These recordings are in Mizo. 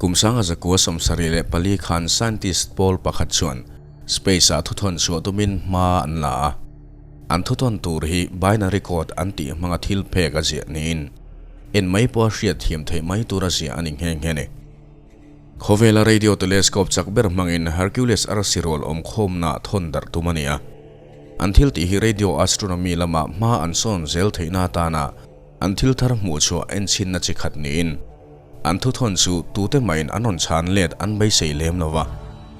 Kum 1974 khan scientist pawl pakhat chuan space-ah thuthawn chhuah tumin hma an la a. An thuthawn tur hi binary code an tih hmanga thil phek a ziah niin en mai pawha hriat thiam theih mai tura ziah a ni nghe nghe ni. Khawvela radio telescope chak ber hmangin Hercules arsi rual awm khawmna thawn darh tum a ni a. An thil tih hi radio astronomy lama hma an sawn zel theihna atana an thil thar hmuh chhuah enchhinna chi khat niin an thuthawn chu tute mahin an rawn chhan let an beisei lem lo va,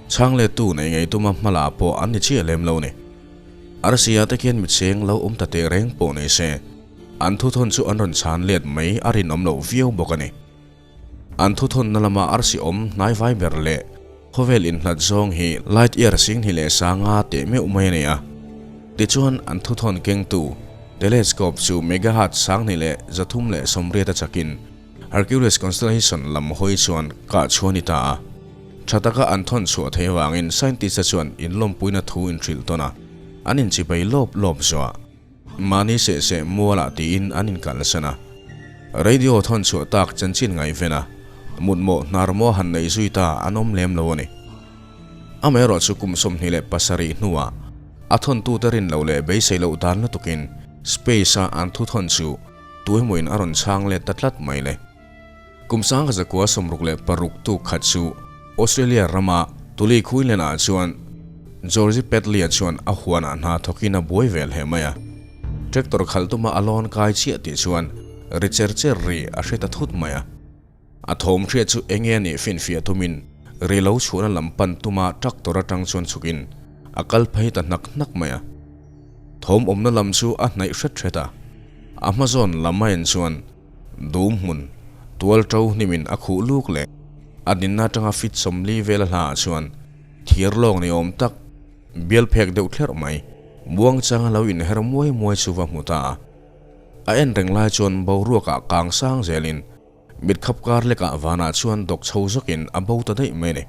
chhang lettu nei ngei tuma hmala pawh an ni chiah lem lo ni. Arsia te khian mitcheng lo awm ta teh reng pawh ni se, an thuthawn chu an rawn chhan let mai a rinawm loh viau bawk a ni. An thuthawnna lama arsi awm hnaivai ber leh khawvel inhlat zawng hi light year singhnih leh sanga teh meuh mai a ni a. Tichuan an thuthawn kengtu telescope chu megahertz 2380 a chakin Hercules constellation lam hawi chuan kah chhuah a ni ta a. Tha taka an thawn chhuah theih avangin scientist-te chuan inlawmpuina thu inhrilh tawn a, an inchibai lawp lawp zuah. Mahni seh seh mualah tiin an inkalsan a. Radio thawn chhuah tak chanchin ngaihven a, mutmawh hnar maw han neih zui ta an awm lem lo a ni. Amaherawh chu kum 27 hnuah a thawntute rin loh leh beisei loh dan lutukin space-a an thu thawn chu tuemawin a rawn chhang let ta tlat mai le. Kum 1966 tuk khat chu Australia rama Tuli Queensland-ah chuan George Pedley-a chuan a huanah hna thawkin a buai vel hle mai a. Tractor khalh tuma a lawn kai chiah tih chuan ri cher cher ri a hre ta thut mai a. A thawm hriat chu eng nge nih finfiah tumin ri lo chhuahna lam pan tuma tractor atang chuan chhukin a kal phei ta hnak hnak mai a. Thawm awmna lam chu a hnaih hret hret a. A hmazawn lam a en chuan Dum hmun, tual to hnimin a khuh luk leh a dinna atanga fit 40 vel a hlaah chuan thir lawng ni awm tak, bial phek deuh thlerh mai, muang changa lo inher muai muai chu va hmu ta a. A en reng lai chuan boruakah kang sang zelin mit khap kar lekah vanah chuan dawk chho zawkin a bo ta daih mai a ni.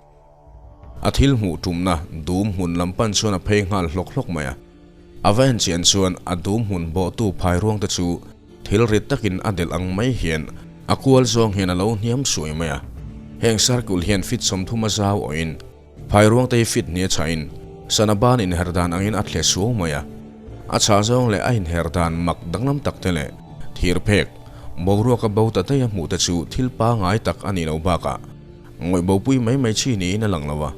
A thil hmuh tumna dum hmun lam pan chuan a phei nghal hlawk hlawk mai a. A va en chian chuan a dum hmun bawhtu phai ruang te chu thil rit takin a delh ang mai hian a kual zawng hian a lo hniam suai mai a. Heng circle hian fit 30 a zau awhin phai ruang te hi fit hnih a chhahin sana ban inher dan angin a thle suau mai a. A chhah zawng leh a inher dan mak danglam tak te leh thir phek boruaka bo ta daih a hmuh te chu thil pangai tak a nih loh bakah Ngawih bopui mai mai chi niin a lang lo a.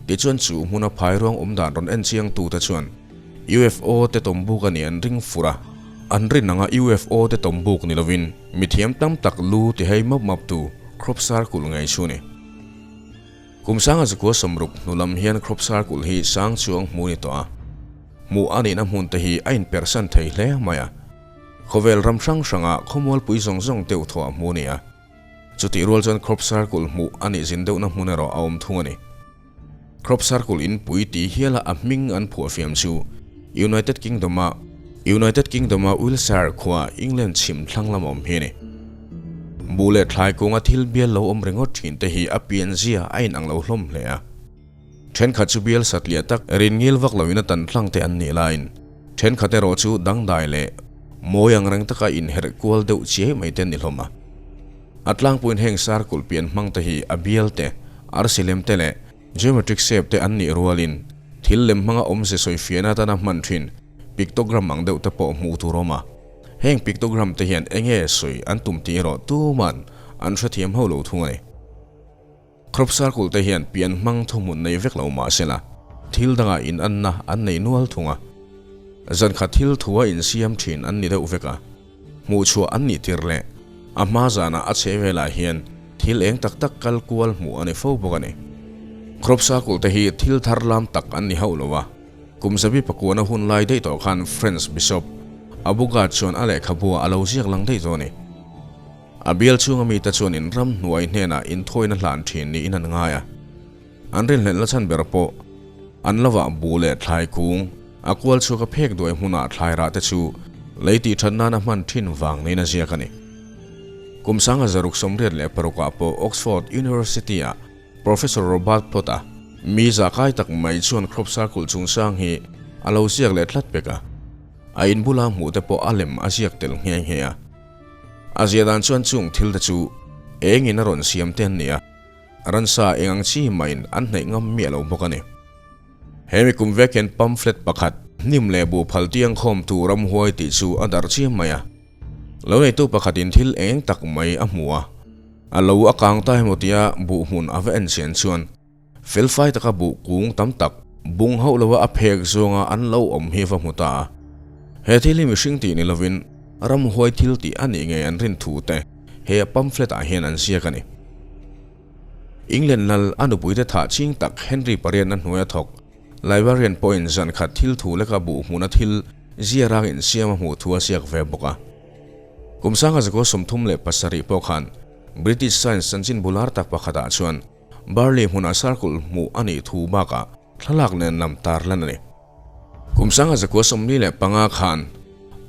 Tichuan chu hmuna phai ruang awm dan rawn en chiang tute chuan UFO te tawmbuk a nih an ring fur a. An rin anga UFO te tawmbuk ni lovin mithiam tam tak lu ti hei map map tu crop circle ngei chu a ni. Kum 1960 hnu lam hian crop circle hi sang chuang hmu a ni tawh a. Hmuh a nihna hmun te hi a inpersan thei hle mai a. Khawvel ram hrang hranga khawmualpui zawng zawng deuh thawh a hmu a ni a. Chutih rual chuan crop circle hmuh a nih zin deuhna hmun erawh a awm thung a ni. Crop circle in pui tih hiala a hming an phuah fiam chu United Kingdom-a United Kingdom-a Wiltshire khua England chhim thlang lam awm hi a ni. Buh leh thlai kunga thil bial lo awm ringawt thin te hi a pianzia a inang lo hlawm hle a. Thenkhat chu bial satliah tak rin ngil vak loin a tan hlang te an nih laiin thenkhat erawh chu dangdai leh mawi ang reng taka inherh kual deuh chiai mai te an ni hlawm a. A tlangpuiin heng circle pian hmang te hi a bial te, arsi lem te leh geometric shape te an nih rualin thil lem hmanga awmze sawi fiahna atana hman thin pictogram ang deuh te pawh hmuh tur a awm a. Heng pictogram te hian enge sawi an tum tih erawh tuman an hrethiam ho lo thung a ni. Crop circle te hian pian hmang thuhmun nei vek lo mah se la, thil dangah inanna an nei nual thung a. Zankhat thil thua insiam thin an ni deuh vek a, hmuhchhuah an nih tir leh a hma zanah a chhe velah hian thil eng tak tak kal kual hmuh a ni fo bawk a ni. Crop circle te hi thil thar lam tak an ni hauh lo a, kum zabi pakuana hun lai daih tawh khan French Bishop Abugard chuan a lehkhabua a lo ziak lang daih tawh a ni. A bial chhunga mite chuan in ram hnuai hnenah inthawina hlan thin niin an ngai a. An rinhlelhna chhan ber pawh an lovah buh leh thlai kung a kual chhuak a phek duai hmunah thlai rah te chu lei tih that nana hman thin vang niin a ziak a ni. Kum 1686 ah pawh Oxford University-ah Professor Robert Plot-a mi zahkai tak mai chuan crop circle chungchang hi a lo ziak leh tlat pek a. A inbula hmuh te pawh a lem a ziak tel nghe nghe a. A zia dan chuan chung thil te chu engin a rawn siam te an ni a. Ransa eng ang chi mahin an hnaih ngam miah lo bawk a ni. He mi kum vek hian pamphlet pakhat, hnim leh buh phal tiang khawmtu ramhuai tih chu a darh chiam mai a. Lo neitu pakhatin thil eng tak mai a hmu a, a lo a kang ta emaw tia buh hmun a va en chian chuan felfai taka buh kung tam tak bung hauh lova a phek zawnga an lo awm hi a va hmu ta a. He thil hi mihring tih ni lovin ramhuai thil tih a nih ngei an rin thu te he a pamphlet ah hian an ziak a ni. England lal a nupuite thah ching tak Henry pariatna hnuaia thawk Librarian pawhin zan khat thil thu leka buh hmuna thil ziarang insiam a hmuh thu a ziak ve bawk a. Kum 1937 pawh khan British Science chanchin bular tak pakhatah chuan Barley hmuna circle hmuh a nih thu bakah thlalak nen lam tar lan a ni. Kum 1945 khan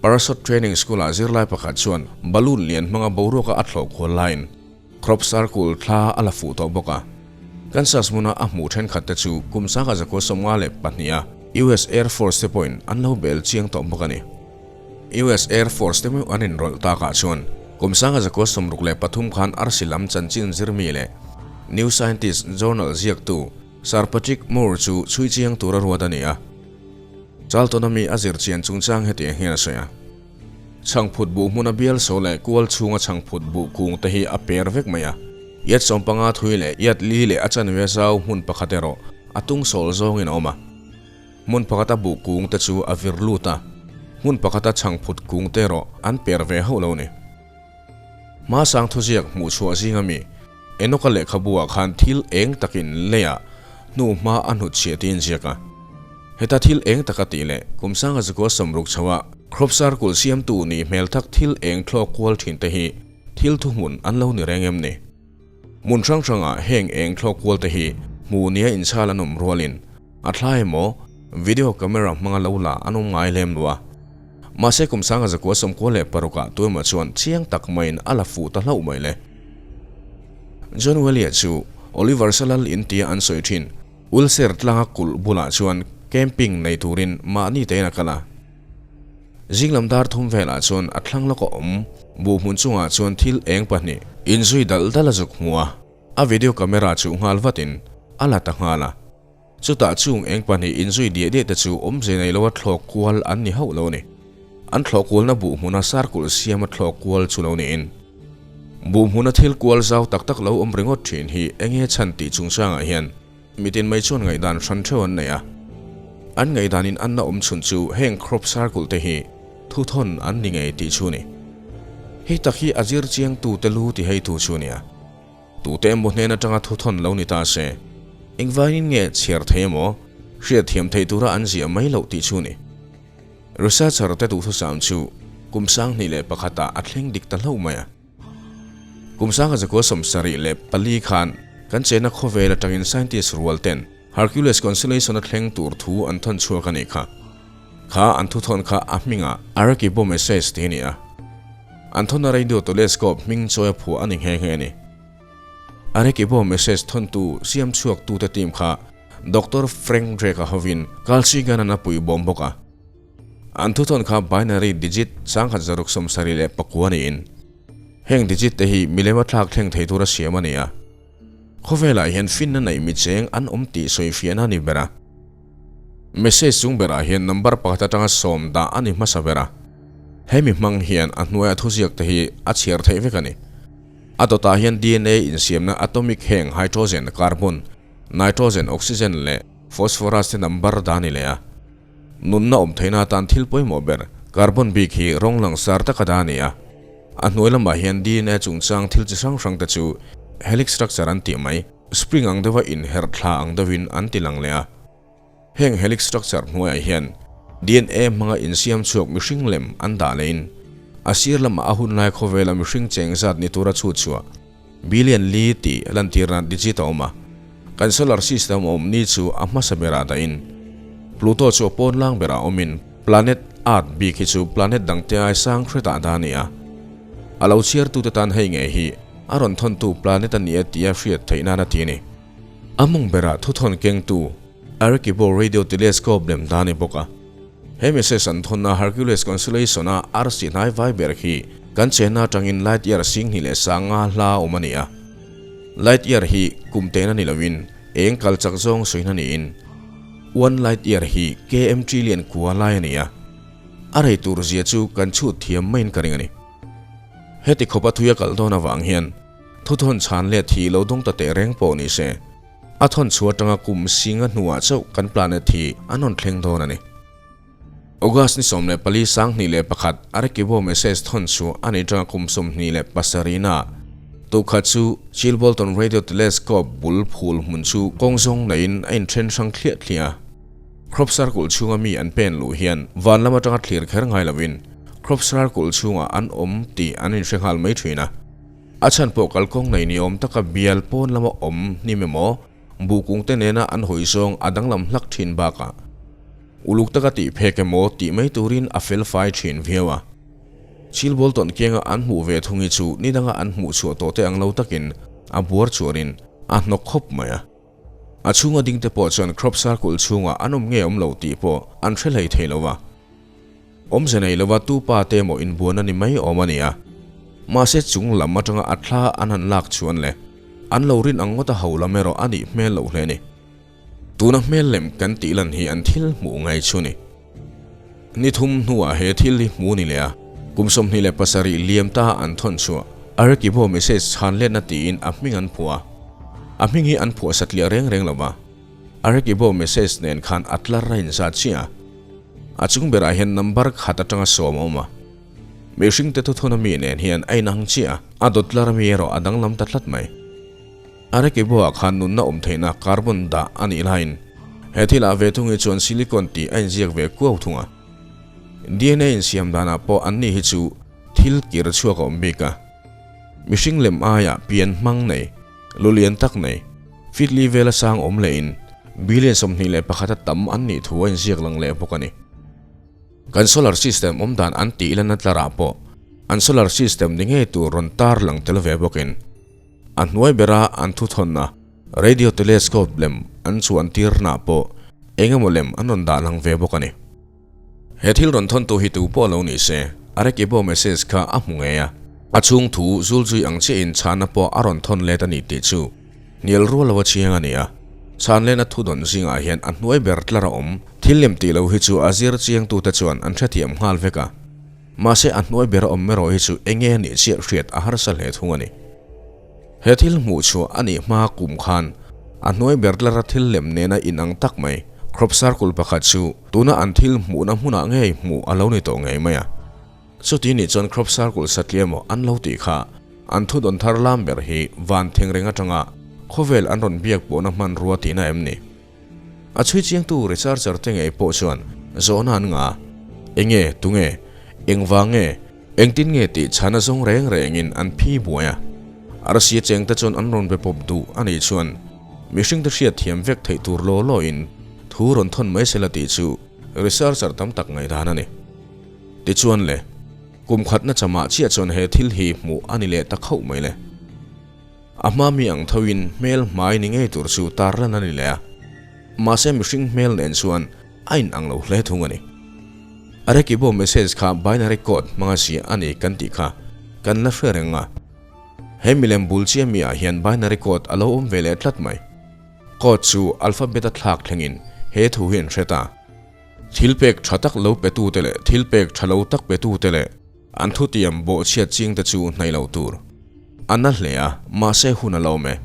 Parasot Training School-ah zirlai pakhat chuan balloon lian hmanga boruaka a thlawh kual laiin Crop circle thla a la fuh tawh bawk a. Kansas hmuna a hmuh thenkhat te chu kum 1952 a US Air Force te pawhin an lo bel chiang tawh bawk a ni. US Air Force te meuh an inrawlh takah chuan kum 1963 khan arsi lam chanchin zirmi leh New Scientist journal ziaktu Sir Patrick Moore chu chhui chiang tura ruat a ni a. Charlton-a mi a zir chian chungchang hetiang hian a sawi a. Chhangphut buh hmuna bial so leh kual chhunga chhangphut buh kung te hi a per vek mai a. Iat sawmpanga thui leh iat li leh a chanve zau hmun pakhat erawh a tung sawl zawngin a awm a. Hmun pakhata buh kung te chu a vir lut a, hmun pakhata chhangphut kung te erawh an per ve hauh lo ni. Hmasang thuziak hmuh chhuah zinga mi Enoka lehkhabu ah khan thil eng takin leiah hnu hma a hnut chhiah tiin ziak a. Heta thil eng taka tih leh kum 1960 chho ah crop circle siamtu nih hmel tak thil eng thlawk kual thin te hi thil thuhmun an lo ni reng em ni? Hmun hrang hrangah heng eng thlawk kual te hi hmuh nia inchhal an awm rualin a thla emaw video camera hmanga lo la an awm ngai lem lo a. Mahse kum 1996 ah tuemaw chuan chiang tak maiin a la fuh ta hlauh mai le. John Welia chu Oliver Salal in tia an sawi thin Ulcer tlanga kulh bulah chuan camping nei turin mahni tein a kal a. Zinglam dar thum velah chuan a thlang lawk a awm buh hmun chungah chuan thil eng pahnih inzui dalh dalh a zuk hmu a, a video camera chuh nghal vatin a la ta nghal a. Chutah chung eng pahnih inzui diah diah te chu awmze nei loa thlawk kual an ni hauh lo a ni. An thlawh kualna buh hmuna sarkulh siama thlawk kual chu lo niin. Buh hmuna thil kual zau tak tak lo awm ringawt thin hi enge chhan tih chungchangah hian mitin mai chuan ngaihdan hran theuh an nei a. An ngaihdanin an na awm chhun chu heng crop circle te hi thuthawn an ni ngei tih chu a ni. Hei tak hi a zir chiangtute lu ti heitu chu a nia. Tute emaw hnen atanga thuthawn lo ni ta se, engvangin nge chhiar thei emaw, hriatthiam theih tura an ziah mai loh tih chu ni. Researcher te duhthusam chu kum 2001 ah a thleng dik ta hlauh mai a. Kum 1974 khan kan chenna khawvel atangin scientist rual ten Hercules Constellation a thleng tur thu an thawn chhuak a nih kha. Kha an thuthawn kha a hmingah Arecibo Message tih a ni a. An thawnna radio telescope hming chawi a phuah a ni nghe nghe a ni. Arecibo Message thawntu siam chhuaktute team kha Doctor Frank Drake-a hovin Carl Sagan-a'n a pui bawm bawk a. An thuthawn kha binary digit 1679 niin heng digit te hi milem a thlak thleng thei tura siam a ni a. Khawvelah hian finna neih mi cheng an awm tih sawifiahna a ni ber a. Message chung berah hian number pakhat atanga sawm dah a ni hmasa ber a. Hemi hmang hian a hnuaia thuziak te hi a chhiar theih vek a ni. A dawtah hian DNA insiamna atomic heng hydrogen, carbon, nitrogen, oxygen leh phosphorus te number dah a ni leh a. Nunna awm theihna atan thil pawimawh ber carbon bik hi rawng langsar taka dah a ni a. A hnuai lamah hian DNA chungchang thil chi hrang hrang te chu helix structure an tih mai, spring ang deuha inherh thla ang deuhin an ti lang leh a. Heng helix structure hnuaiah hian DNA hmanga insiam chhuak mihring lem an dah lehin a sir lamah a hunlai khawvela mihring cheng zat ni tura chhut chhuah billion li tih lantirna digit a awm a. Kan solar system awm ni chu a hmasa berah dahin Pluto chu a pawn lang berah awmin planet Earth bik hi chu planet dangte ai sang hretah dah a ni a. A lo chhiartute tan hei ngei hi a rawn thawntu planet a ni e tia hriat theih nan a ti a ni. A mawng berah thuthawn kengtu Arecibo Radio Telescope lem dah a ni bawk a. He message an thawnna Hercules Constellation-a arsi hnai vai ber khi kan chenna atangin light year 20,500 hla awm a ni a. Light year hi kum tehna ni loin eng kal chak zawng sawina niin one light year hi km trillion kua lai a ni a, a rei tur zia chu kan chhut thiam maiin ka ring a ni. Heti khawpa thui a kal dawn avang hian thuthawn chhan let hi lo dawng ta teh reng pawh ni se, a thawn chhuah atanga kum singa hnuah chauh kan planet hi an rawn thleng dawn a ni. August ni 14 2001 Arecibo message thawn chhuah a nih atanga kum 27 na tukhat chu Chilbolton Radio Telescope bul phul hmun chu kawng zawng neiin a inthen hrang thliah thliah a. Crop circle chhunga mi an pen luh hian van lam atanga thlir kher ngai lovin crop circle chhungah an awm tih an inhre nghal mai thin a. A chhan pawh kalkawng nei ni awm taka bial pawn lama awm hnim emaw buhkung te nena an hawi zawng a danglam hlak thin bakah uluk taka tih phek emaw tih mai turin a fel fai thin viau a. Chilbolton kianga an hmuh ve thung hi chu ni danga an hmuh chhuah tawh te ang lo takin a buar chuanin a hnawk khawp mai a. A chhunga ding te pawh chuan crop circle chhungah an awm nge awm lo tih pawh an hre hlei thei lo a. Awmze nei lova tu pa te emaw inbuan a ni mai awm a ni a. Mahse chung lam atanga a thla an han lak chuan le an lo rin ang ngawt a ho lam erawh a nih hmel loh hle a ni. Tuna hmel lem kan tih lan hi an thil hmuh ngai chu ni. Ni thum hnuah he thil hi hmu ni leh a, kum 27 liam ta an thawn chhuah Arecibo message chhan letna tiin a hming an phuah a. A hming hi an phuah satliah reng reng lo va, Arecibo message nen khan a tlar a inzat chiah a. A chung berah hian number khat atanga sawm a awm a. Mihring te thuthawn ami nen hian a inang chiah a, a dawt tlar ami erawh a danglam ta tlat mai. Arecibo ah khan nunna awm theihna carbon dah a nih laiin he thilah ve thung hi chuan silicon tih a inziak ve kuau thung a. DNA insiam danah pawh an ni hi chu thil kir chhuak a awm bik a. Mihring lem aia pian hmang nei, lu lian tak nei, feet li vela sang awm lehin billion 21 a tam an nih thu a inziak lang leh bawk a ni. Kan solar system awm dan an tih lan a tlarah pawh an solar system ni ngei tur rawn tar lang tel ve bawkin a hnuai bera an thuthawnna radio telescope lem an chuan tirna pawh eng emaw lem an rawn dah lang ve bawk a ni. He thil rawn thawntu hi tu pawh lo ni se, Arecibo message kha a hmu ngei a, a chhung thu zulzui ang chiahin chhana pawh a rawn thawn let a ni tih chu hnial rual lo a chiang a ni a. Chhan lehna thu dawn zingah hian a hnuai ber tlar a awm. Thil lem tih lo hi chu a zir chiangtute chuan an hrethiam nghal vek a. Mahse a hnuai ber a awm erawh hi chu enge a nih chiah hriat a harsa hle thung a ni. He thil hmuh chhuah a nih hma kum khan a hnuai ber tlara thil lem nena inang tak mai crop circle pakhat chu tuna an thil hmuhna hmunah ngei hmuh a lo ni tawh ngei mai a. Chuti nih chuan crop circle satliah emaw an lo tih kha an thudawn thar lam ber hi van thengreng atanga khawvel an rawn biak pawhna hmanrua tihna em ni? A chhui chiangtu researcher te ngei pawh chuan zawhna an ngah a, Enge, tunge, engvang nge, engtin nge tih chhana zawng reng rengin an phi buai a. Arsi cheng te chuan an rawn be pawp duh a nih chuan mihring te hriat thiam vek theih tur law law in thu rawn thawn mai sela tih chu researcher tam tak ngaihdan a ni. Tichuan le, kum khatna chamah chiah chuan he thil hi hmuh a ni leh ta khauh mai le. A hma mi ang thoin hmel hmai ni ngei tur chu tarlan a ni leh a, mahse mihring hmel nen chuan a inang lo hle thung a ni. Arecibo message kha binary code hmanga ziah a ni kan tih kha kan la hre reng a, he milem bul chiah mi ah hian binary code a lo awm ve leh tlat mai. Code chu alphabet a thlak thlengin he thu hi an hre ta. Thil pek tha tak lo pe tute leh thil pek tha lo tak pe tute leh an thutiam bawhchhiat ching te chu hnaih loh tur. A na hle a, mahse hun a lo awm e.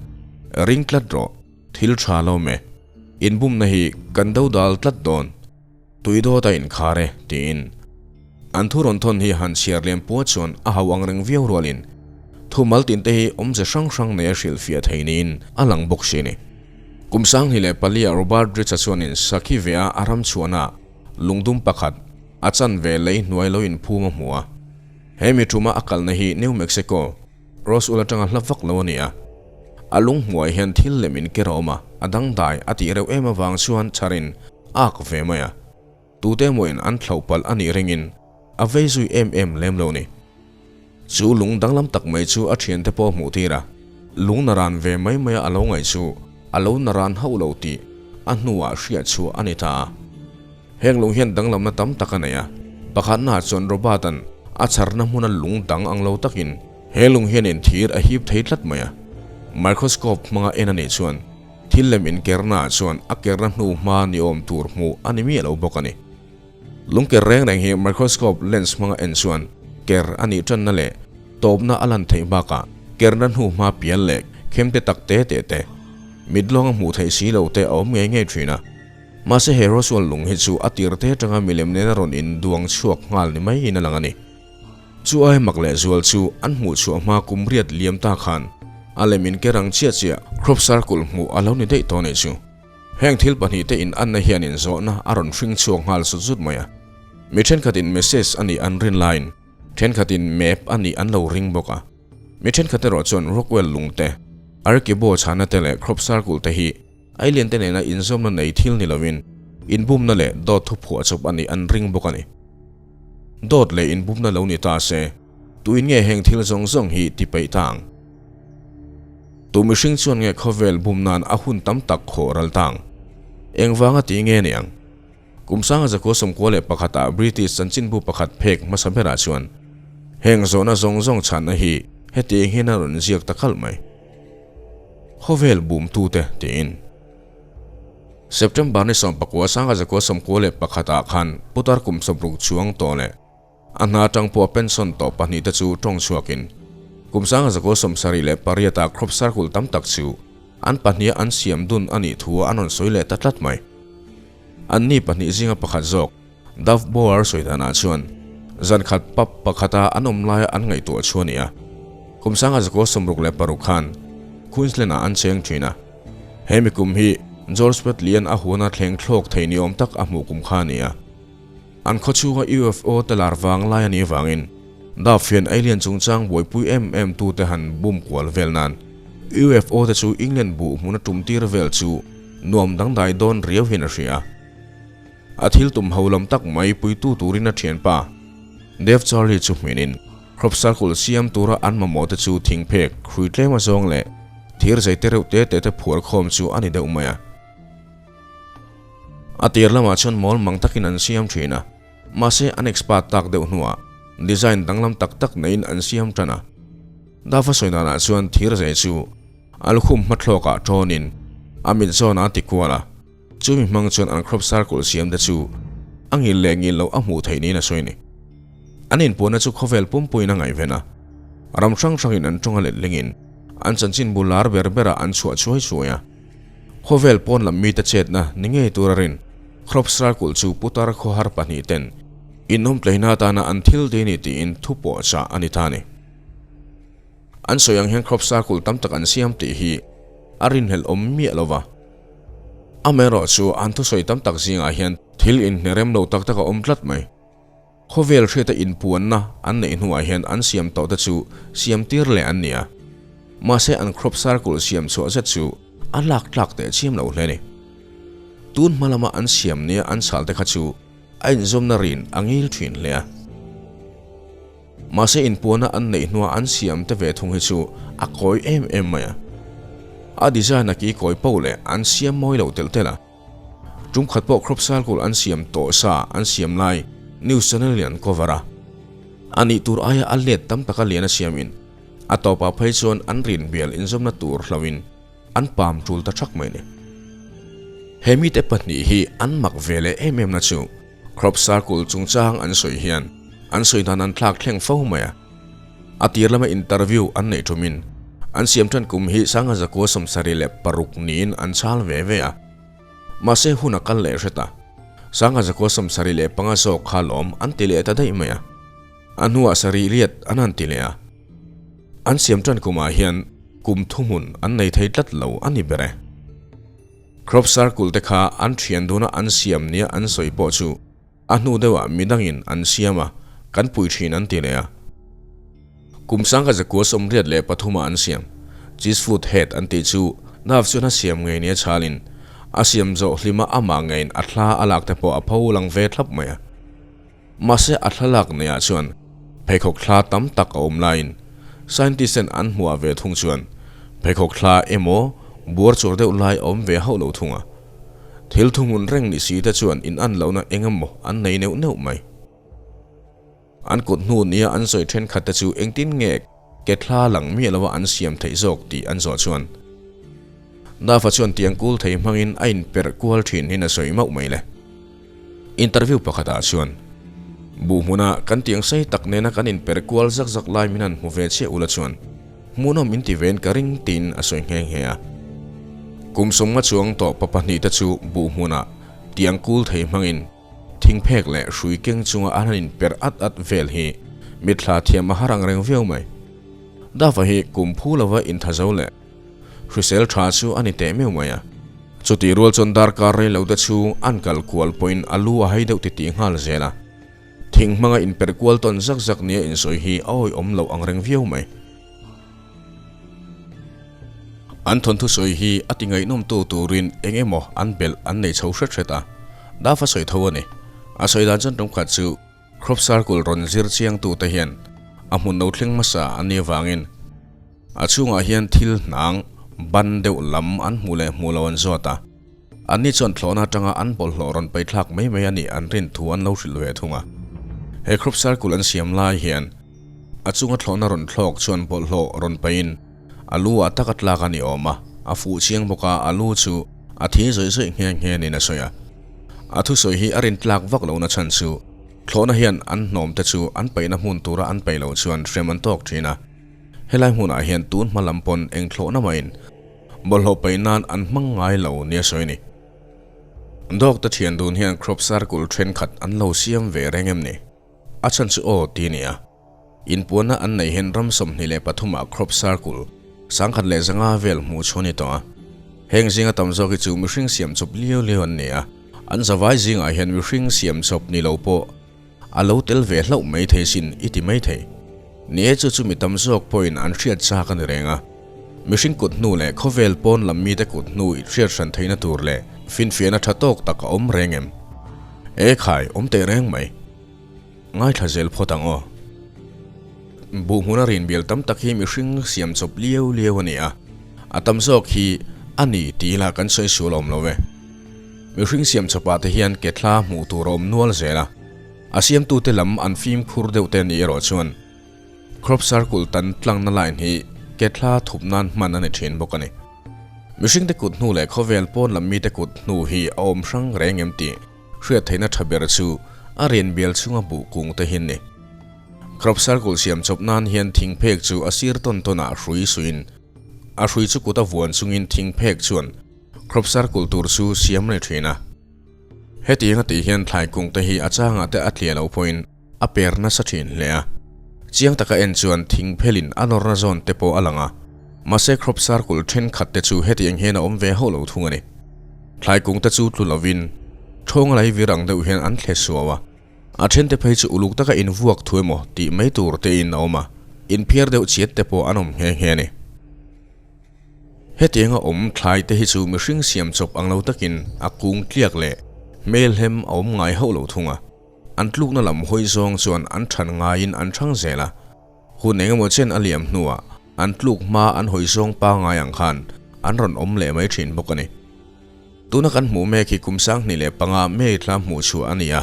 Ring tlat rawh, thil tha lo awm e. Inbumna hi kan do dal tlat dawn. Tui dawt a inkhar e, tiin. An thu rawn thawn hi han chhiar liam puat chuan a hau ang reng viau rualin thumal tin te hi awmze hrang hrang nei a hrilhfiah thei niin a lang bawk si a ni. Kum 2004 ah Robert Ritz-a chuanin sakhi ve a a ram chhuahna lungdum pakhat a chanve lei hnuai lo inphum a hmu a. He mi thuma a kalna hi New Mexico, Roswell atanga hla vak lo a ni a. A lung hmuai hian thil lem in ker a awm a, a dangdai a tih reuh em avang chuan chharin a ak ve mai a. Tute emaw in an thlauh palh a nih ringin a vei zui em em lem lo ni. Chu lung danglam tak mai chu a thiante pawh hmuh tir a, lung naran ve mai mai a lo ngaih chu a lo naran hauh lo tih a hnuah hriat chhuah a ni ta a. Heng lung hian danglamna tam tak a nei a, pakhatnaah chuan Robert-a'n a chharna hmuna lung dang ang lo takin he lung hianin thir a hip thei tlat mai a. Microscope hmanga en a nih chuan thil lem inkernaah chuan a kerna hnu hma ni awm tur hmuh a ni miah lo bawk a ni. Lungker reng reng hi microscope lens hmanga en chuan ker a nih tanna leh tawpna a lan theih bakah kerna hnu hma pial leh khemte tak te te te, mit lawnga hmuh theih si lo te a awm ngei ngei thin a. Mahse he Roswell lung hi chu a tir te atanga milem nena rawn induang chhuak nghal ni maiin a lang a ni. Chu ai mak leh zual chu an hmuh chhuah hma kum riat liam ta khan a lem in kerang chiah chiah crop circle hmuh a lo ni daih tawh a nih chu. Heng thil pahnih te in anna hian in zawhna a rawn hring chhuak nghal zut zut mai a. Mi thenkhat in message a nih an rin laiin thenkhat in map a nih an lo ring bawk a. Mi thenkhat erawh chuan Rockwell lung te, Arkibo chhana te leh crop circle te hi Alien te nena inzawmna nei thil ni lovin inbumna leh dawt thu phuah chawp a nih an ring bawk a ni. Dawt leh inbumna lo ni ta se, tuin nge heng thil zawng zawng hi ti peih ta ang? Tu mihring chuan nge khawvel bum nan a hun tam tak khawh ral ta ang? Engvanga ti nge ni ang? Kum sanga zakua 91 ah British chanchinbu pakhat phek hmasa berah chuan heng zawhna zawng zawng chhanna hi hetiang hian a rawn ziak ta khalh mai. Khawvel bumtute tiin. September ni 19 1991 ah khan putar kum 60 chuang tawh leh a hna atang pawh a pension tawh pahnih te chu tawng chhuakin kum 1978 ah crop circle tam tak chu an pahniha an siam dun a nih thu an rawn sawi leh ta tlat mai. Anni pahnih zinga pakhat zawk Dove Bower sawi danah chuan zan khat pub pakhata an awm laia an ngaihtuah chu a ni a. Kum 1966 khan Queensland ah an cheng thin a. He mi kum hi George Petley-a'n a huana thleng thlawk thei ni awm tak a hmuh kum kha a ni a. An khaw chhunga UFO te lar vang lai a nih avangin Dove hian alien chungchang buaipui em em tute han bum kual vel nan UFO te chu England buh hmuna tum tir vel chu nuam dangdai dawn riau hian a hria. A thil tum ho lam tak mai puitu turin a thianpa Dave Charlie chu hminin crop circle siam tura an mamawh te chu thingphek hrui tlem azawng leh thir zei te reuh te te te phuar khawm chu a ni deuh mai a. A tir lamah chuan mawl mang takin an siam thin a, mahse an expert tak deuh hnuah design danglam tak tak neiin an siam tan a. Dava sawi danah chuan thir zei chu a lukhum hmathlawkah tawnin a mit zawnah a ti kual a, chumi hmang chuan an crop circle siam te chu a ngil leh ngil loh a hmuh theih niin a sawi a ni. An inpuahna chu khawvel pumpuiin a ngaihven a, ram hrang hrangin an tawng a let lingin an chanchinbu lar ber berah an chhuah chuai chuai a. Khawvel pawn lam mite chetna ni ngei tur a rin. Crop circle chu putar khawhar pahnih ten inawm tleina atana an thil te ni tiin thu pawh chah a ni ta a ni. An sawi ang hian crop circle tam tak an siam tih hi a rinhlelh awm miah lo va. Amaherawh chu an thusawi tam tak zingah hian thil inhnerem lo tak tak a awm tlat mai. Khawvel hriata inpuanna an neih hnuah hian an siam tawh te chu siam tir leh an ni a. Mahse an crop circle siam chhuah zet chu a lak tlak teh chiam lo hle a ni. Tun hma lama an siam nia an chhal te kha chu a inzawmna rin a ngil thin hle a. Mahse inpuanna an neih hnua an siam te ve thung hi chu a kawi em em mai a. A design a ki kawi poh leh an siam mawi lo telh telh a. Tum khat pawh crop circle an siam tawh sa an siam lai news channel in an cover a. A nih tur aia a let tam taka lian a siamin a tawpah phei chuan an rin bial inzawmna tur hloin an pam tul ta thak mai ni. He mite pahnih hi an mak ve leh em em na chu crop circle chungchang an sawi hian an sawi dan an thlak thleng fo mai a. A tir lama interview an neih thumin an siam tan kum hi 1976 niin an chhal ve ve a. Mahse hun a kal leh hret a, 1975 zawk kha lawm an ti leh ta daih mai a. A hnuah sarih riat an han ti leh a. An siam tan kumah hian kum thuhmun an nei thei tlat lo a ni ber e. Crop circle te kha an thian duna an siam nia an sawi pawh chu a hnu deuhah midangin an siam a, kan pui thin an ti leh a. Kum 1983 ah an siam. Cheese food head an tih chu Nav chuan a siam ngei nia chhalin a siam zawh hlima amah ngeiin a thla a lak te pawh a pho lang ve thlap mai a. Mahse a thlalak neiah chuan pheikhawk thla tam tak a awm laiin scientist ten an hmuah ve thung chuan pheikhawk thla emaw buar chur deuh lai a awm ve hauh lo thung a. Thil thuhmun reng ni si te chuan in an lohna eng emaw an nei neuh neuh mai. An kut hnu nia an sawi thenkhat te chu engtin nge? Ke thla lang miah lova an siam theih zawk tih an zawh chuan Dafa chuan tiang kul thei hmangin a inperh kual thin hin a sawi mauh mai le. Interview pakhatah chuan Buh hmuna kan tiang sei tak nena kan inperh kual zak zak lai min han hmu ve chiah ula chuan hmuhnawm inti vein ka ring tiin a sawi nghe nghe a. Kum sawmnga chuang tawh pa pahnihte chu buh hmunah tiang kul thei hmangin Thingphek leh hrui keng chunga an han inperh at at vel hi mitthla thiam a har ang reng viau mai. Dava hi kum phu lova intha zo leh hrisel tha chu a ni teh meuh mai a. Chutih rual chuan darkar rei lo te chhung an kal kual pawhin a lu a hai deuh titih nghal zel a. Thing hmanga inperh kual tawn zak zak nia insawi hi a awihawm loh ang reng viau mai. An thawnthu sawi hi a ti ngaihnawmtu turin eng emaw an belh an nei chho hret hret a, Daf a sawi tho a ni. A sawi dan chuan tumkhat chu crop circle rawn zir chiangtute hian a hmun lo thleng hmasa an nih avangin a chhungah hian thil hnang ban deuh lam an hmuh leh hmuh lo an zawt a. Anni chuan thlawhna atanga an bawlhhlawh rawn paithlak mai mai a nih an rin thu an lo hrilh ve thung a. He crop circle an siam lai hian a chunga thlawhna rawn thlawk chuan bawlhhlawh rawn paihin a lu ah tak a tlak a ni awm a, a fuh chiang bawk a, a lu chu a thi zawih zawih nghe nghe niin a sawi a. A thusawi hi a rin tlak vak lohna chhan chu thlawhna hian an hnawm te chu an paihna hmun tura an paih loh chuan hrem an tawk thin a. Helai hmunah hian tun hma lam pawn eng thlawhna mahin Bawlhhlawh paih nan an hmang ngai lo nia sawi a ni. Dawk te thian dun hian crop circle thenkhat an lo siam ve reng em ni? A chhan chu aw ti a ni a. Inpuanna an neih hian ram 23 ah crop circle 1500 vel hmuh chhuah a ni tawh a. Heng zinga tam zawk hi chu mihring siam chawp liau liau an ni a. An zavai zingah hian mihring siam chawp ni lo pawh A lo tel ve hlauh mai thei sin i ti mai thei. Ni e chu chu mi tam zawk pawhin an hriat chak a ni reng a. Mihring kut hnu leh khawvel pawn lam mite kut hnu i hriat hran theihna tur leh finfiahna tha tawk tak a awm reng em? E khai, awm teh reng mai. Ngaithla zel phawt ang aw. Buh hmuna rinbial tam tak hi mihring siam chawp liau liau a ni a. A tam zawk hi a ni tih lah kan sawi sual awm lo ve. Mihring siam chawpah te hian ke thla hmuh tur a awm nual zel a, a siamtute lam an fimkhur deuh te ni erawh chuan crop circle tan tlangna line hi ke thla thup nan hman a ni thin bawk a ni. Mihringte kut hnu leh khawvel pawn lam mite kut hnu hi a awm hrang reng em tih hriat theihna tha ber chu a rian bial chhunga buh kung te hi an ni. Crop circle siam chawp nan hian thingphek chu a sir tawn tawnah hrui suiin a hrui chu kut a vuan chungin thingphek chuan Crop circle tur chu siam a ni thin a. Hetiang a tih hian thlai kung te hi a changah te a tliah loh pawhin a per nasa thin hle a. Chiang taka en chuan thing phelin a nawrna zawn te pawh a lang a. Mahse crop circle thenkhat te chu hetiang hian a awm ve hauh lo thung a ni. Thlai kung te chu tlu lovin ṭhawnga lei vir ang deuh hian an thle suau a. A thente phei chu uluk taka invuak thu emaw tih mai tur tein a awm a, inphiar deuh chiat te pawh an awm nghe nghe a ni. Hetianga awm thlai te hi chu mihring siam chawp ang lo takin a kung tliak leh hmelhem a awm ngai hauh lo thung a. An tlukna lam hawi zawng chuan an than ngaiin an thang zel a. Hun engemaw chen a liam hnuah an tluk hma an hawi zawng pangngai ang khan an rawn awm leh mai thin bawk a ni. Tuna kan hmuh mek hi kum 2005 May thla hmuh chhuah a ni a.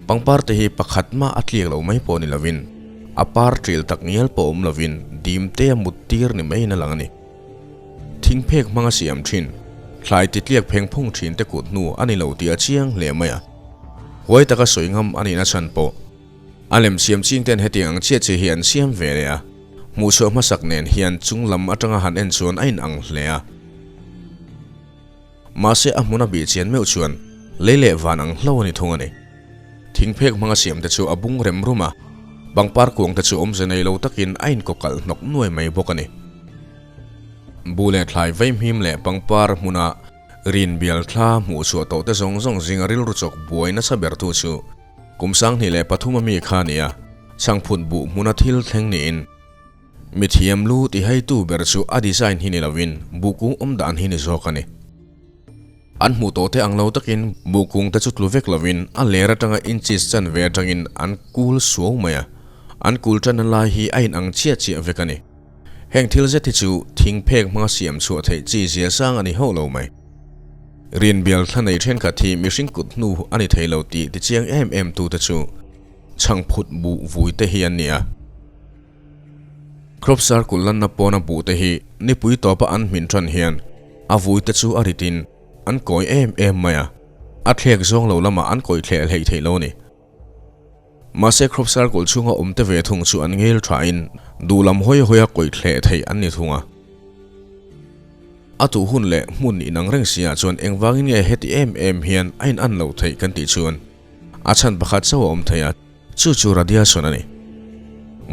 Pangpar te hi pakhat mah a tliak lo mai pawh ni lovin, a par ṭil tak ngial pawh awm lovin dim te a mut tir ni maiin a lang a ni. Thingphek hmanga siam ṭhin, thlai ti tliak pheng phung ṭhin te kut hnu a ni lo tih a chiang hle mai a. Huai taka sawi ngam a nihna chhan pawh a lem siam ching ten hetiang ang chiah chiah hi an siam ve leh a. Hmuhchhuah hmasak nen hian chung lam aṭanga han en chuan a inang hle a. Mahse a hmun a bih chian meuh chuan lei leh van ang hlo a ni thung a ni. Thingphek hmanga siam te chu a bung rem rum a, pangpar kuang te chu awmze nei lo takin a inkawkalh hnawk nuai mai bawk a ni. Bu leh thlai vaihmim leh pangpar hmuna rin bial thla hmuh chhuah tawh te zawng zawng zinga rilru chawk buai nasa ber tu chu kum 2003 ami kha a ni a, chhangphut buh hmuna thil thleng niin, Mithiam lu ti haitu ber chu a design hi ni lovin buhkung awm dan hi ni zawk a ni. An hmuh tawh te ang lo takin buhkung te chu tlu vek lovin a ler atanga inches chanve atangin an kul suau mai a, an kul tanna lai hi a inang chiah chiah vek a ni. Heng thil zet hi chu thing phek hmanga siam chhuah theih chi zia sang a ni hauh lo mai. Rinbial thla nei thenkhat hi mihring kut hnu a ni thei lo tih tichiang em em tute chu chhangphut buh vui te hi an ni a. Crop circle lanna pawna buh te hi nipui tawpa an hmin tan hian a vui te chu a ritin an kawi em em mai a, a thlek zawng lo lamah an kawi thleh hleih theih lo a ni. Mahse crop circle chhunga awm te ve thung chu an ngel thain duh lam hawi hawia kawi thleh theih an ni thung a. A tuh hun leh hmun inang reng si ah chuan engvangin nge heti em em hian a in an lo theih kan tih chuan a chhan pakhat chauh a awm thei a, chu chu radiation a ni.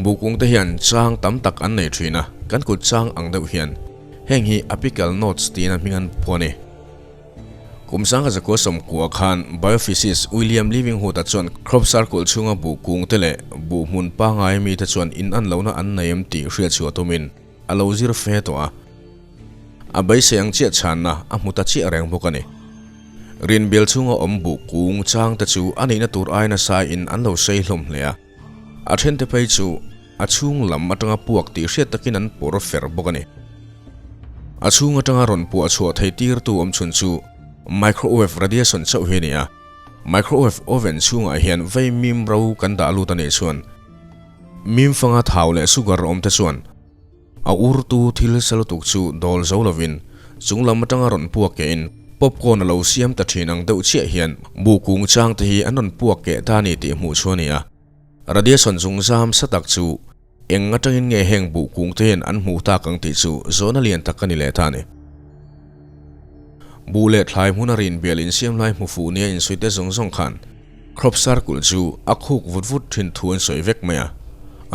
Buhkung te hian chang tam tak an nei thin a, kan kut chang ang deuh hian heng hi apical nodes tiin a hming an phuah a ni. Kum sangha zakua sawmkua khan biophysicist William Livingwood-a chuan crop circle chhunga buhkung te leh buh hmun pangngai mite chuan in an lohna an nei em tih hriatchhuah tumin a lo zir fe tawh a. A beisei ang chiah chhanna a hmu ta chiah reng bawk a ni. Rinbial chhunga awm buh kung chang te chu a nihna tur ai nasa in an lo sei hlawm hle a. A then te phei chu a chhung lam atanga puak tih hriat takin an pawr fer bawk a ni. A chhung atanga rawn puah chhuah thei tirtu awm chhun chu microwave radiation chauh hi a ni a. Microwave oven chhungah hian vei mim ro kan dah lut a nih chuan mim fanga thau leh sugar awm te chuan A urtu thil sa lutuk chu dawl zo lovin chung lam atanga rawn puak kehin popcorn a lo siam ta thin ang deuh chiah hian bu kung chang te hi an rawn puak keh ta a ni tih hmuh chu a ni a. Radiation chung zam sa tak chu eng atangin nge heng buh kung te hian an hmuh tak ang tih chu zawhna lian tak a ni leh ta a ni. Buh leh thlai hmuna rinbial insiam lai hmu fuh nia insuih te zawng zawng khan Crop circle chu a khuk vut vut thin thu an sawi vek mai a.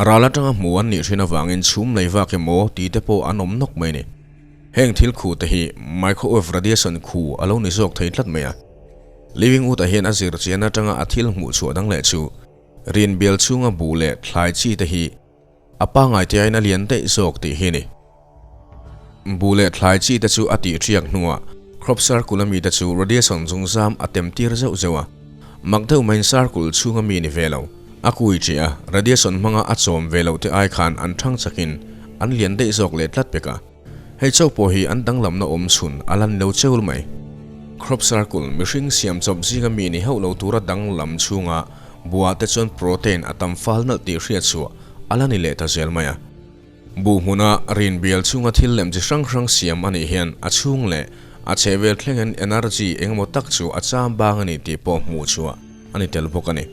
Ral atanga hmu an nih thin avangin chhum lei vak emaw tih te pawh an awm nawk mai a ni. Heng thil khu te hi microwave radiation khu a lo ni zawk thei tlat mai a. Living Wood-a hian a zir chian atanga a thil hmuh chhuah dang leh chu rinbial chhunga buh leh thlai chi te hi A pangngai te aiin a lian daih zawk tih hi a ni. Buh leh thlai chi te chu a tih ṭhiak hnuah crop circle a mite chu radiation zungzam a tem tir zeuh zeuh a. Mak deuh maiin circle chhunga mi ni ve lo. A kui ṭih a, radiation hmanga a chawm ve loh te ai khan an ṭhang chakin an lian daih zawk leh tlat pek a. Hei chauh pawh hi an danglamna awm chhun a lan lo cheu mai. Crop circle mihring siam chawp zinga mi ni hauh lo tura danglam chhunga buah te chuan protein a tam fal nalh tih hriat chhuah a la ni leh ta zel mai a. Buh hmuna rinbial chhunga thil lem chi hrang hrang siam a nih hian a chhung leh a chhehvel thlengin energy engemaw tak chu a cham bang a ni tih pawh hmuh chhuah a ni tel bawk a ni.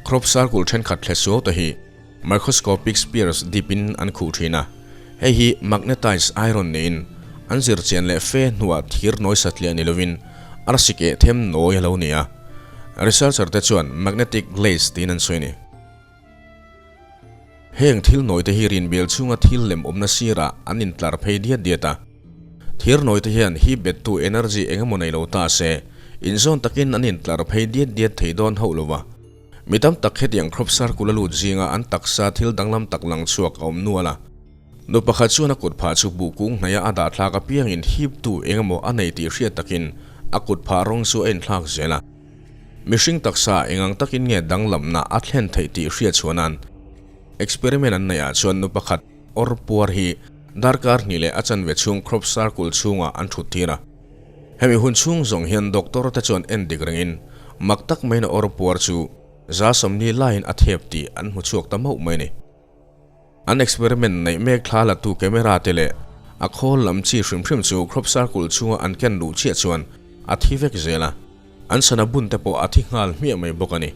Crop circle thenkhat thle suau te hi microscopic spheres dip in an khuh thin a, hei hi magnetized iron niin an zir chian leh fe hnuah thir nawi satliah ni lovin arsi keh them nawi a lo ni a, researcher te chuan magnetic glaze tiin an sawi a ni. Heng thil nawi te hi rinbial chhunga thil lem awmna sirah an intlar phei diat diat a. Thir nawi te hian hi bettu energy eng emaw nei lo ta se, inzawn takin an intlar phei diat diat thei dawn hauh lo va. Mi tam tak hetiang crop circle a lut zinga an taksa thil danglam tak lang chhuak a awm nual a. Nu pakhat chuan a kut phah chu buh kung hnaia a dah thlak apiangin hiptu eng emaw a nei tih hriat takin a kut phah rawng chu a inthlak zel a. Mihring taksa eng ang takin nge danglamna a thlen theih tih hriat chhuah nan experiment an neih ah chuan nu pakhat awr puar hi darkar hnih leh a chanve chhung crop circle chhungah an thut tir a. Hemi hun chhung zawng hian doctor te chuan en dik rengin mak tak maiin a awr puar chu za sawmni laiin a thep tih an hmu chhuak ta mauh mai a ni. An experiment neih mek thla la tu camera te leh a khawl lam chi hrim hrim chu crop circle chhunga an ken luh chiah chuan a thi vek zel a, an sana bun te pawh a thi nghal hmiah mai bawk a ni.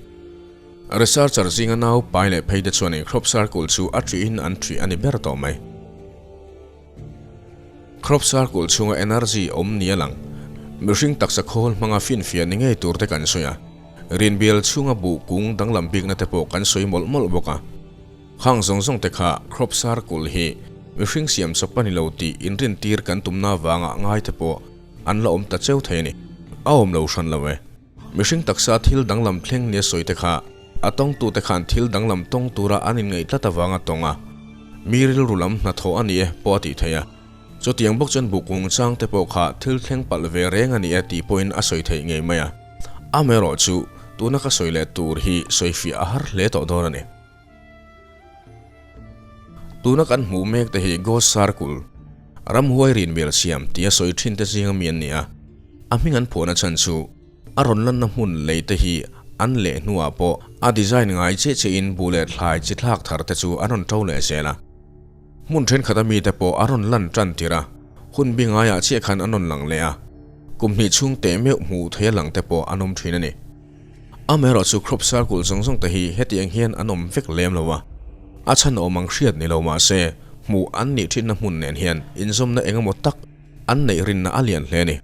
Researcher zinga nau pai leh phei te chuan in crop circle chu a ṭihin an ṭih a ni ber tawh mai. Crop circle chhunga energy awm ni a lang. Mihring taksa khawl hmanga finfiah ni ngei tur te kan sawi a, rinbial chhunga buh kung danglam bikna te pawh kan sawi mawlh mawlh bawk a. Khang zawng zawng te kha crop circle hi mihring siam chawp a ni lo tih inrintir kan tumna avanga ngai te pawh an la awm ta cheu thei a ni. A awm lo hran lo e. Mihring taksa thil danglam thleng nia sawi te kha a tawngtute khan thil danglam tawng tura an inngaih tlat avanga tawng a, mi rilru lam hnathawh a ni e pawh a tih theih a. Chutiang bawk chuan buhkung chang te pawh kha thil thleng palh ve reng a ni e tih pawhin a sawi theih ngei mai a. Amaherawhchu, tuna ka sawi leh tur hi sawifiah a har hle tawh dawn a ni. Tuna kan hmuh mek te hi Ghost Circle, ramhuai rinbial siam tia sawi thin te zinga mi an ni a. A hming an phuahna chhan chu a rawn lanna hmun lei te hi an leh hnuah pawh a design ngai chiah chiahin buh leh thlai chi thlak thar te chu an rawn to leh zel a. Hmun thenkhat a mite pawh a rawn lan tan tir a, hun bi ngaiah chiah khan an rawn lang leh a, kum hnih chhung teh meuh hmuh thei a lang te pawh an awm thin a ni. Amaherawh chu crop circle zawng zawng te hi hetiang hian an awm vek lem lo a, a chhan awm ang hriat ni lo mahse hmuh an nih thinna hmun nen hian inzawmna eng emaw tak an neih rinna a lian hle a ni.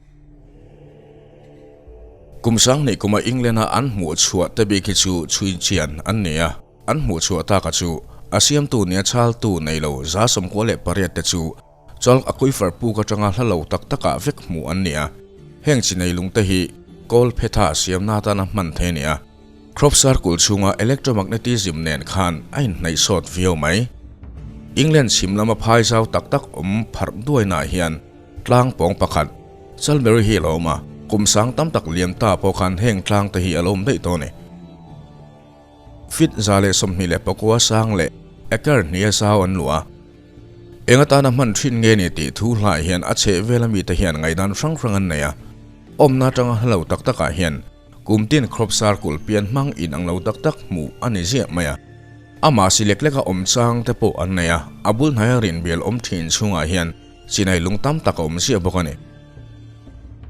Kum sanghnih kuma England-a an hmuh chhuah te bik hi chu chhui chian an ni a, an hmuh chhuah taka chu a siamtu nia chhaltu nei lo 98 te chu Chalk aquifer puk atanga hla lo tak takah vek hmuh an ni a, heng chi nei lungte hi kawl phetha siamna atana hman thei a ni a. Crop circle chhunga electromagnetism nen khan a inhnaih sawt viau mai. England chhim lama phai zau tak tak awm pharh duainaah hian tlang pawng pakhat, Chalmeri Hill a awm a, kum sang tam tak liam ta pawh khan heng tlang te hi a lo awm daih tawh a ni. Feet 124 sang leh acre hnih a zau an luah a. Eng atana hman thin nge ni tih thu hlai hian a chheh vela mite hian ngaihdan hrang hrang an nei a. Awmna atanga hla lo tak takah hian kum tin crop circle pian hmang in ang lo tak tak hmuh a ni ziah mai a. Amah si lek leka awm chang te pawh an nei a, a bul hnaia rinbial awm thin chhungah hian chinai lung tam tak a awm ziah bawk a ni.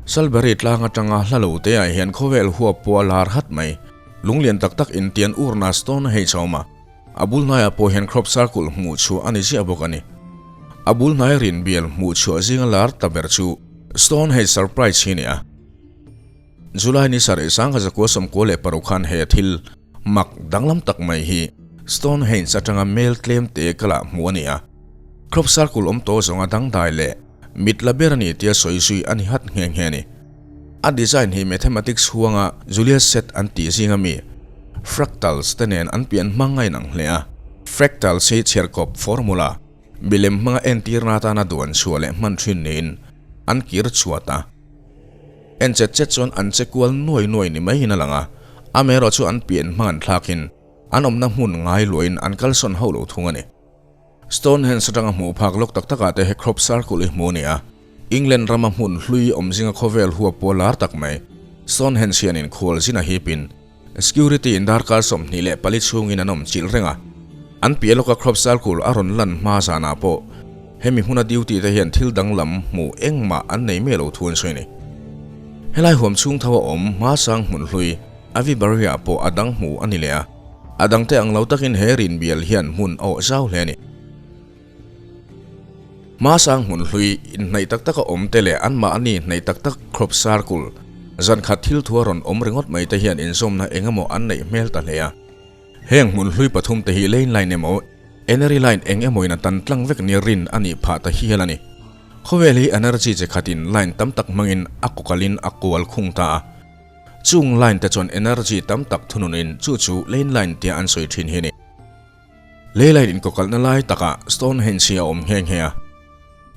Salisbury tlang atanga hla lo te ah hian khawvel huap pawh a lar hat mai. Lunglian tak tak intian urna stone hei chawm a, a bul hnaiah pawh hian crop circle hmuh chhuah a ni ziah bawk a ni. A bul hnai rinbial hmuh chhuah zinga lar ta ber chu Stone Hei Surprise hi a ni a. July ni sarih 1996 khan he thil mak danglam tak mai hi Stonehenge atanga mel tlem te kala hmuh a ni a. Crop circle awm tawh zawnga dangdai leh mit la ber a ni tia sawi zui a ni hat nghe nghe a ni. A design hi mathematics huanga Julius set an tih zinga mi fractals te nen an pian hmang a inang hle a. Fractals hi chhiarkawp formula milem hmanga entirna atana duan chhuah leh hman thin niin an kir chhuat a. En chet chet chuan an che kual nuai nuai ni maiin a lang a, amaherawh chu an pian hmang an thlakin an awmna hmun ngai luahin an kalsawn hauh lo thung a ni. Stonehenge atanga hmuh phak lawk tak takah te he crop circle hi hmuh a ni a, England rama hmun hlui awm zinga khawvel huap pawh lar tak mai. Stonehenge hian inkhual zin a hipin security in darkar 24 chhungin an awm chilh reng a, an piah lawka crop circle a rawn lan hma zanah pawh hemi hmuna duty te hian thil danglam hmuh engmah an nei miah lo thu an sawi a ni. Helai huam chhung tho a awm hma sang hmun hlui Avebury ah pawh a dang hmuh a ni leh a. A dangte ang lo takin he rinbial hian hmun a awh zau hle a ni. Hmasang hmun hlui inhnaih tak taka awm te leh anmahni hnaih tak tak crop circle zan khat thil thu a rawn awm ringawt mai te hian inzawmna eng emaw an neih hmel ta hle a. Heng hmun hlui pathum te hi lane line emaw enery line eng emawin a tan tlang vek nia rin a nih phah ta hial a ni. Khawvel hi energy che khatin line tam tak hmangin a kawkalin a kual khung ta a. Chung line te chuan energy tam tak thununin chu chu lane line tia an sawi thin hi a ni. Lei line inkawkalhna lai takah Stonehenge hi a awm nghe nghe a.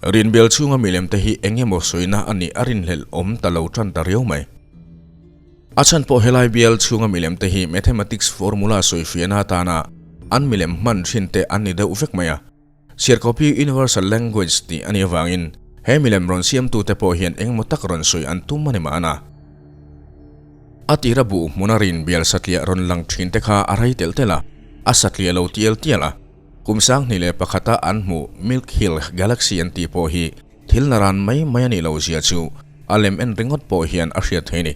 Rinbial chhunga milem te hi eng emaw sawina a nih a rinhlelh awm ta lo tan ta riau mai. A chhan pawh helai bial chhunga milem te hi mathematics formula sawifiahna atana an milem hman thin te an ni deuh vek mai a. Chhiarkawpi Universal Language tih a nih avangin he milem rawn siamtute pawh hian engemaw tak rawn sawi an tum a ni mahna. A tira buh hmuna rin bial satliah rawn lang thin te kha a rei telh telh a, a satliah lo tial tial a. Kum 2001-a an hmuh Milk Hill Galaxy an tih pawh hi thil naran mai mai a nih loh zia chu a lem en ringawt pawh hian a hriat thei a ni.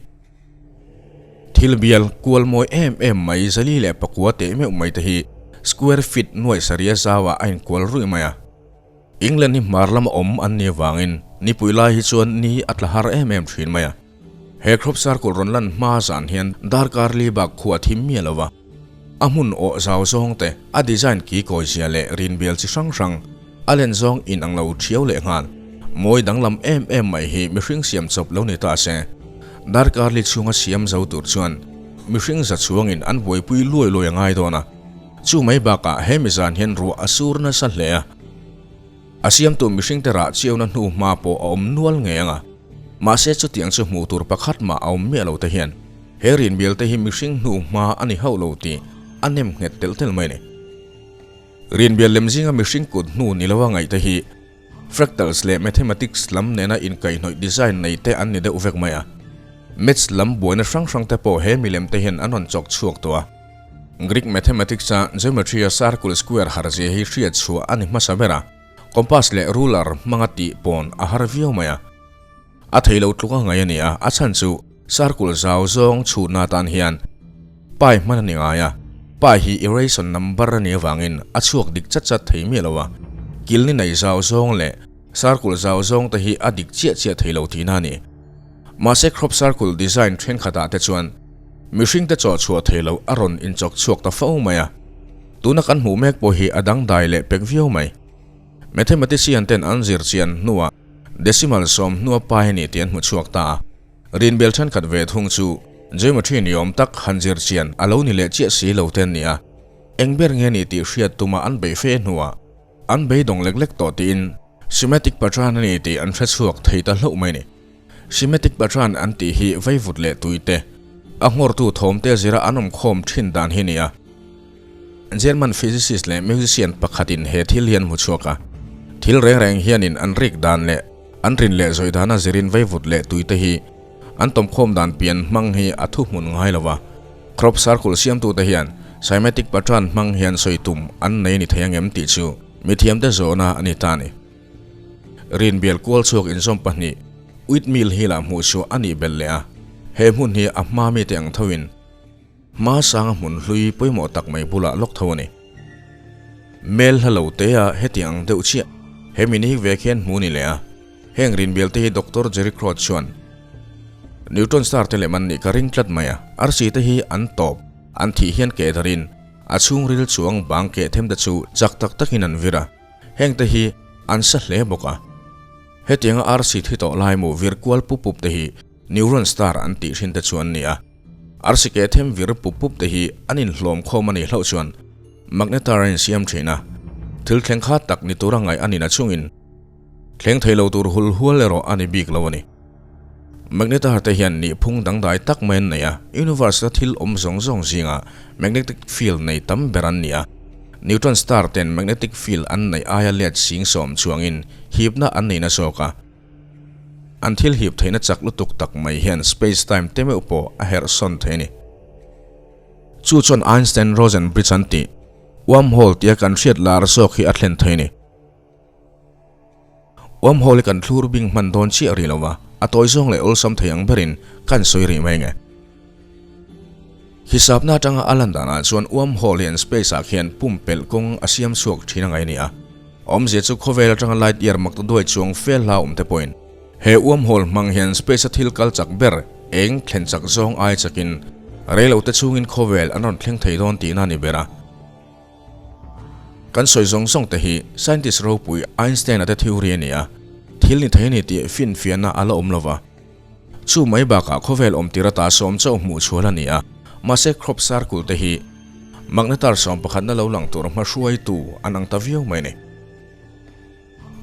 Thil bial kual mawi em em mai 409 teh meuh mai te hi square feet nuaih sarih a zauah a inkual ruih mai a. England hi hmar lama awm an nih avangin nipui lai hi chuan ni a tla har em em thin mai a. He crop circle rawn lan hma zan hian darkar li bak khuah thim miah lo va. A hmun awh zau zawng te, a design ki kawi zia leh rinbial chi hrang hrang a len zawng in ang lo thiau leh nghal. Mawi danglam em em mai hi mihring siam chawp lo ni ta se. Darkar li chhunga siam zo tur chuan mihring za chhuangin an buaipui luai luai a ngai dawn a. Chu mai bakah he mizan hian ruah a sur nasa hle a. A siamtu mihringte rah chiauna hnu hma pawh a awm nual ngei ang a. Mahse chutiang chu hmuh tur pakhat mah a awm miah lo te hian he rinbial te hi mihring hnu hma a ni hauh lo tih a nem nghet telh telh mai a ni. Rinbial lem zinga mihring kut hnu ni loa ngaih te hi fractals leh mathematics lam nena inkaihhnawih design nei te an ni deuh vek mai a. Maths lam buaina hrang hrang te pawh he milem te hian an rawn chawk chhuak tawh a. Greek mathematics-a geometry-a circle square har zia hi hriat chhuah a ni hmasa ber a. Compass leh ruler hmanga tih pawn a har viau mai a. A thei lo tluk a ngai a ni a, a chhan chu circle zau zawng chhutna atan hian pi hman a ni ngai a, pi hi irration number a nih avangin a chhuak dik chat chat thei miah lo a, kilni nei zau zawng leh circle zau zawng te hi a dik chiah chiah thei lo tihna a ni. Mahse crop circle design thenkhatah te chuan mihring te chawh chhuah thei lo a rawn inchawk chhuak ta fo mai a, tuna kan hmuh mek pawh hi a dangdai leh pek viau mai. Mathematician ten an zir chian hnuah decimal sawm hnua pai a ni tih an hmu chhuak ta a. Rinbel thenkhat ve thung chu geometry ni awm tak han zir chian a lo ni leh chiah si lo te an ni a. Eng ber nge ni tih hriat tuma an beih fe hnuah an beidawng lek lek tawh tiin Symmetric pattern a ni tih an hre chhuak thei ta hlauh mai ni. Symmetric pattern an tih hi veivut leh tui te, a nghawrtu thawm te zira an awm khawm thin dan hi ni a. German physicist leh musician pakhatin he thil hi an hmu chhuak a. Thil reng reng hianin an rik dan leh an rin leh zawih dana zirin veivut leh tui te hi an tawmkhawm dan pian hmang hi a thuhmun ngai lo va. Crop circle siamtute hian Symmetric pattern hmang hian sawi tum an nei ni thei angem tih chu mithiamte zawhna a ni ta a ni. Rinbial kual chhuak inzawm pahnih Windmill Hill-ah hmuh chhuah a nih belh leh a, he hmun hi a hma mite ang thoin Hma sanga hmun hlui pawimawh tak mai bulah lawk tho a ni. Mel hla lo te a heti ang deuh chiah. He mi ni vek hian hmu ni leh a. Heng rinbial te hi Doctor Jerry Crouch chuan Neutron star te lem an nih ka ring tlat mai a. Arsi te hi an tawp, an thih hian keh darin a chhungril chuang bang keh them te chu chak tak takin an vir a. Heng te hi an sa hle bawk a. Hetianga arsi thi tawh lai mu vir kual pup pup te hi Neuron star an tih hrin te chu an ni a. Arsi ke them vir pup pup te hi an inhlawm khawm a nih hlauh chuan magnetar a insiam thin a, thil thleng kha tak ni tura ngaih a nina chungin thleng thei lo tur hul hual erawh a ni bik lo a ni. Magnetar te hian nihphung dangdai tak mai an nei a, universe la thil awm zawng zawng zinga magnetic field nei tam ber an ni a, neutron star ten magnetic field an neih aia let sing sawm chuangin hipna an nei na zawk a. An thil hip theihna chak lutuk tak mai hian space-time te meuh pawh a herh sawn thei a ni. Chu chuan Einstein-Rosen bridge an tih, wormhole tia kan hriat lar zawk hi a thlen thei a ni. Wormhole hi kan thlur bing hman dawn chiah rih lo va, a tawi zawng leh awlsam thei ang berin kan sawi rih mai nge. Hisapna atanga a lan danah chuan wormhole hian space-ah khian pumpelh kawng a siam chhuak thin a ngai a ni a. Awmzia chu khawvel atanga light year mak ta duai chuang fel hla awm te pawhin he wormhole hmang hian space-a thil kal chak ber eng thlen chak zawng ai chakin reilo te chhungin khawvel an rawn thleng thei dawn tihna a ni ber a. Kan sawi zawng zawng te hi scientist ropui Einstein-a te theory a ni a, thil ni thei a ni tih finfiahna a la awm lo va. Chu mai bakah khawvel awm tir ata sawm chauh hmuh chhual a ni a, mahse crop circle te hi magnetar sawm pakhatna lo lang tur hmahruaitu an ang ta viau mai a ni.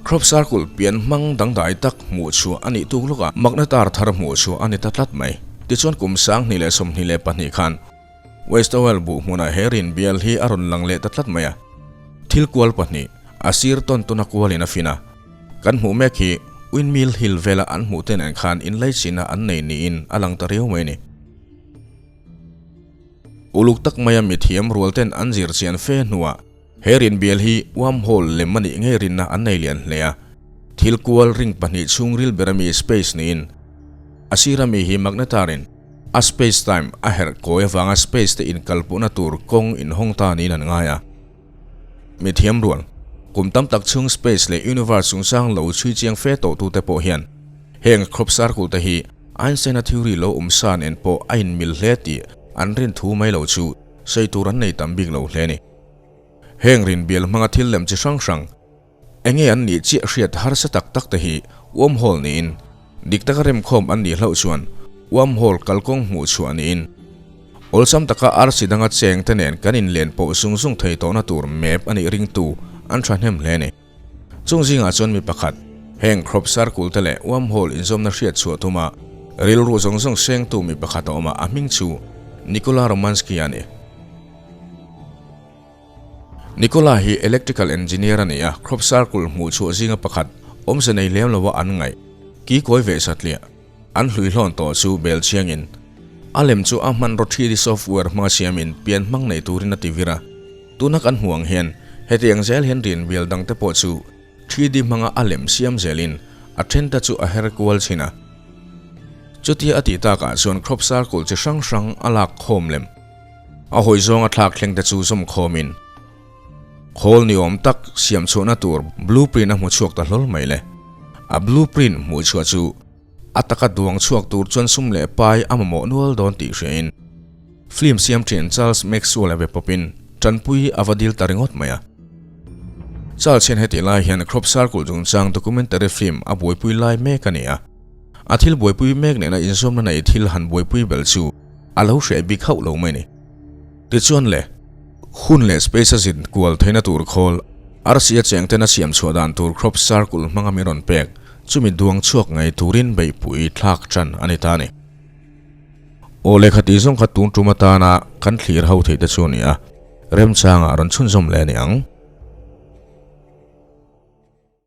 Crop circle pian hmang dangdai tak hmuh chhuah a nih tuk lawkah magnetar thar hmuh chhuah a ni ta tlat mai. Tichuan kum 2022 khan Westowl buh hmunah he rin bial hi a rawn lang leh ta tlat mai a, thil kual pahnih, a sir tawn tawn a kualin a fin a. Kan hmuh mek hi Windmill Hill vela an hmuh te nen khan inlaichinna an nei niin a lang ta riau mai a ni. Uluk tak maia mithiam rual ten an zir chian fe hnuah he rin bial hi wormhole lem a nih ngei rinna an nei lian hle a. Thil kual ring pahnih chhungril ber ami space niin a sir ami hi magnetar-in A space time a herh kawi avanga space te inkalpuhna tur kawng inhawng ta niin an ngai a. Mithiam rual, kum tam tak chhung space leh universe chungchang lo chhui chiang fe tawhtute pawh hian heng crop circle te hi Einstein-a theory lo awm sa nen pawh a inmil hle tih an rin thu mai lo chu sawi tur an nei tam bik lo hle a ni. Heng rinbial hmanga thil lem chi hrang hrang, Enge an nih chiah hriat harsa tak tak te hi wormhole niin, dik taka remkhawm an nih hlauh chuan wormhole kalkawng hmuh chhuah niin, awlsam taka arsi danga cheng te nen kan inlen pawh zung zung thei tawhna tur map a nih ringtu an thahnem hle a ni. Chung zingah chuan mi pakhat, heng crop circle te leh wormhole inzawmna hriat chhuah tuma rilru zawng zawng sengtu mi pakhat a awm a, a hming chu Nicola Romanski a ni. Nicola hi electrical engineer a ni a, crop circle hmuh chhuah zinga pakhat, awmze nei lem lova an ngaih, ki kawi ve satliah, an hluihlawn tawh chu bel chiangin, a lem chu a hmanraw 3D software hmanga siamin pian hmang nei turin a ti vir a. Tuna kan hmuh ang hian, hetiang zel hian rian bial dangte pawh chu 3D hmanga a lem siam zelin a thenta chu a her kual thin a. Chutia a tih takah chuan crop circle chi hrang hrang a lak khawm lem. A hawi zawnga thlak thleng te chu zawm khawmin khawl ni awm tak siam chhuahna tur blueprint a hmu chhuak ta hlawl mai le. A blueprint hmuh chhuah chu a taka duang chhuak tur chuan sum leh pai a mamawh nual dawn tih hriain film siam thin Charles Maxwell a be pawpin tanpui a va dil ta ringawt mai a. Charles hian hetih lai hian crop circle chungchang documentary film a buaipui lai mek a ni a. A thil buaipui mek nena inzawmna nei thil han buaipui bel chu a lo hreh bik hauh lo mai ni. Tichuan le, hun leh space a zin kual theihna tur khawl, arsi a cheng ten a siam chhuah dan tur crop circle hmanga min rawn pek, chumi duang chhuak ngei turin beihpui thlak tan a ni ta a ni. Aw lehkha tih zawng kha tun tum atana kan thlir ho theih te chu a ni a, remchangah rawn chhunzawm leh a ni ang.